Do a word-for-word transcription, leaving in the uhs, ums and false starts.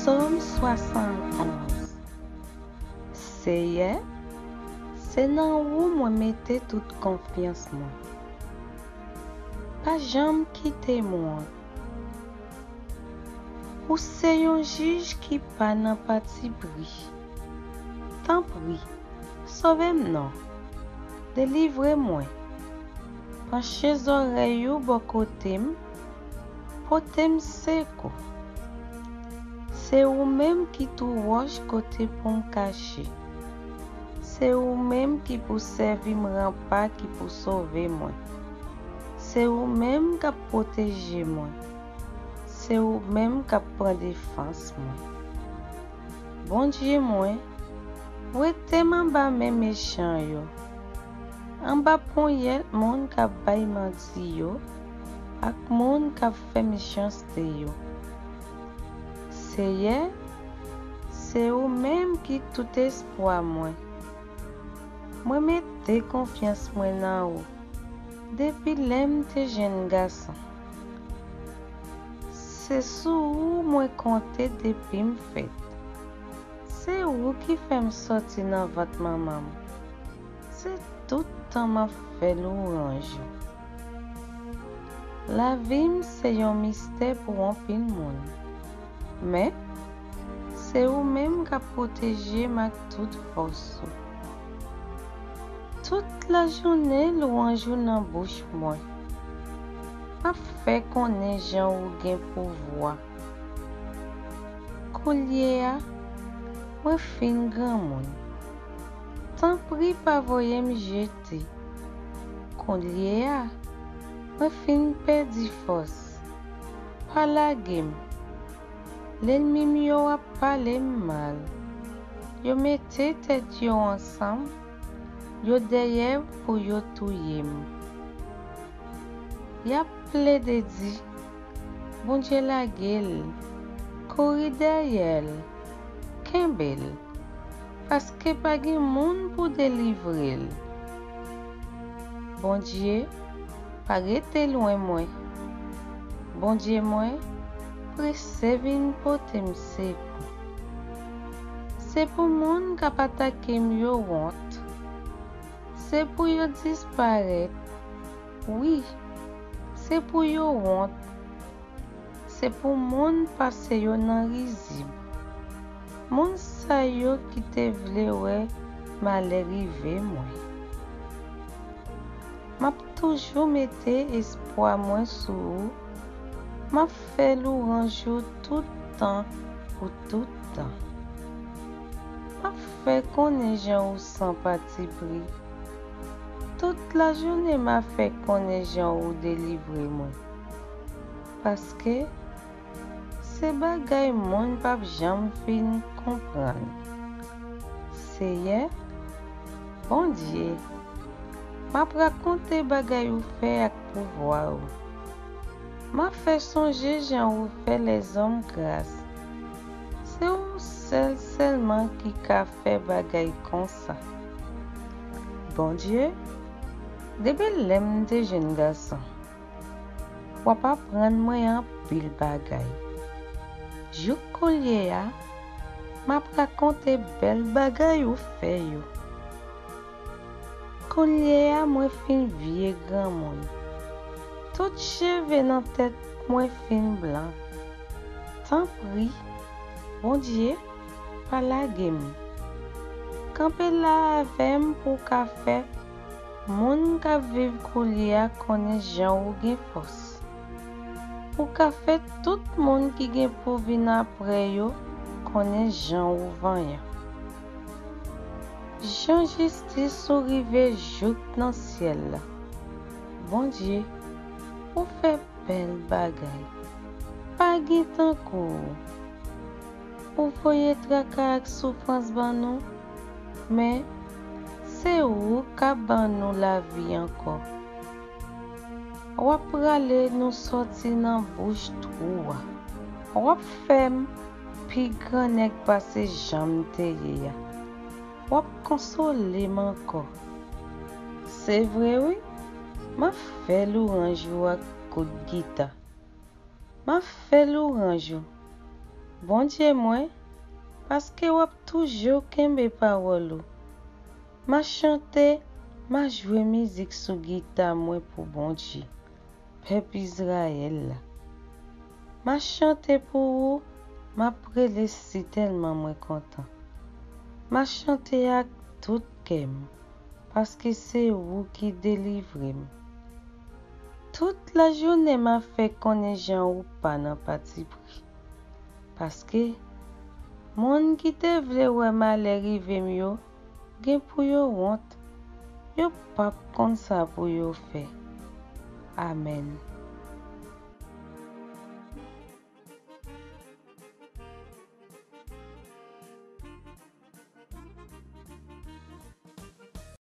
Sòm swasantonz. Seyè, se nan ou mwen mete tout konfyans mwen. Pa janm kite m wont. Ou se yon jij ki pa nan patipri. Tanpri, sove m non. Delivre mwen. Panche zòrèy ou bò kote m, pote m sekou. Se ou menm ki tou wòch kote pou m kache. Se ou menm ki pou sèvi m ranpa ki pou sove mwen. Se ou menm k ap pwoteje mwen. Se ou menm k ap pran defans mwen. Bondye mwen, wete m anba men mechan yo, anba ponyèt moun k ap bay manti yo ak moun k ap fè mechanste yo. Seyè, se ou menm ki tout espwa mwen. Mwen mete konfyans mwen nan ou depi lè m te jenn gason. Se sou ou mwen konte depi m fèt. Se ou ki fè m sòti nan vant manman m. Se tout tan m ap fè lwanj ou. Lavi m se yon mistè pou anpil moun. Men, se ou menm k ap pwoteje m ak tout fòs ou. Tout lajounen, lwanj ou nan bouch mwen. M ap fè konnen jan ou gen pouvwa. Koulye a, mwen fin granmoun. Tanpri, pa voye m jete. Koulye a, mwen fin pèdi fòs. Pa lage m. Lènmi m yo ap pale m mal. Yo mete tèt yo ansanm, yo dèyè pou yo touye m. Y ap plede di, Bondye lage l, kouri dèyè l, kenbe l, paske pa gen moun pou delivre l. Bondye, pa rete lwen mwen. Bondye mwen, prese vin pote m sekou. Se pou moun k ap atake m yo wont. Se pou yo disparèt. Wi, se pou yo wont. Se pou moun pase yo nan rizib. Moun sa yo ki te vle wè malè rive mwen. M ap toujou mete espwa mwen sou ou. M ap fè lwanj ou tout tan pou tout tan. M ap fè konnen jan ou san patipri. Tout lajounen m ap fè konnen jan ou delivre mwen. Paske se bagay moun p ap janm fin konprann. Seyè, Bondye, m ap rakonte bagay ou fè ak pouvwa ou. M ap fè sonje jan ou fè lèzòm gras. Se ou sèl sèlman ki ka fè bagay konsa. Bondye, depi lè m te jenn gason, w ap aprann mwen anpil bagay. Jouk koulye a, m ap rakonte bèl bagay ou fè yo. Koulye a, mwen fin vye granmoun. Tout cheve nan tèt mwen fin blan. Tanpri, Bondye, pa lage m. Kanpe la avè m pou w ka fè moun k ap viv koulye a konnen jan ou gen fòs. Pou w ka fè tout moun ki gen pou vin apre yo konnen jan ou vanyan. Jan jistis ou rive jouk nan syèl la. Bondye, ou fè bèl bagay. Pa gen tankou ou. Ou voye traka ak soufrans ban nou, men se ou k ap ban nou lavi ankò. W ap rale nou sòti nan bouch twou a. W ap fè m pi grannèg pase jan m te ye a. W ap konsole m ankò. Se vre wi, m ap fè lwanj ou ak kout gita. M ap fè lwanj ou. Bondye mwen, paske w ap toujou kenbe pawòl ou. M a chante, m a jwe mizik sou gita mwen pou Bondye, pèp Izrayèl la. M a chante pou ou, m ap rele sitèlman mwen kontan. M a chante ak tout kè m, paske se ou ki delivre m. Tout lajounen m a fè konnen jan ou pa nan patipri. Paske moun ki te vle wè malè rive m yo gen pou yo wont. Yo p ap konn sa pou yo fè. Amèn.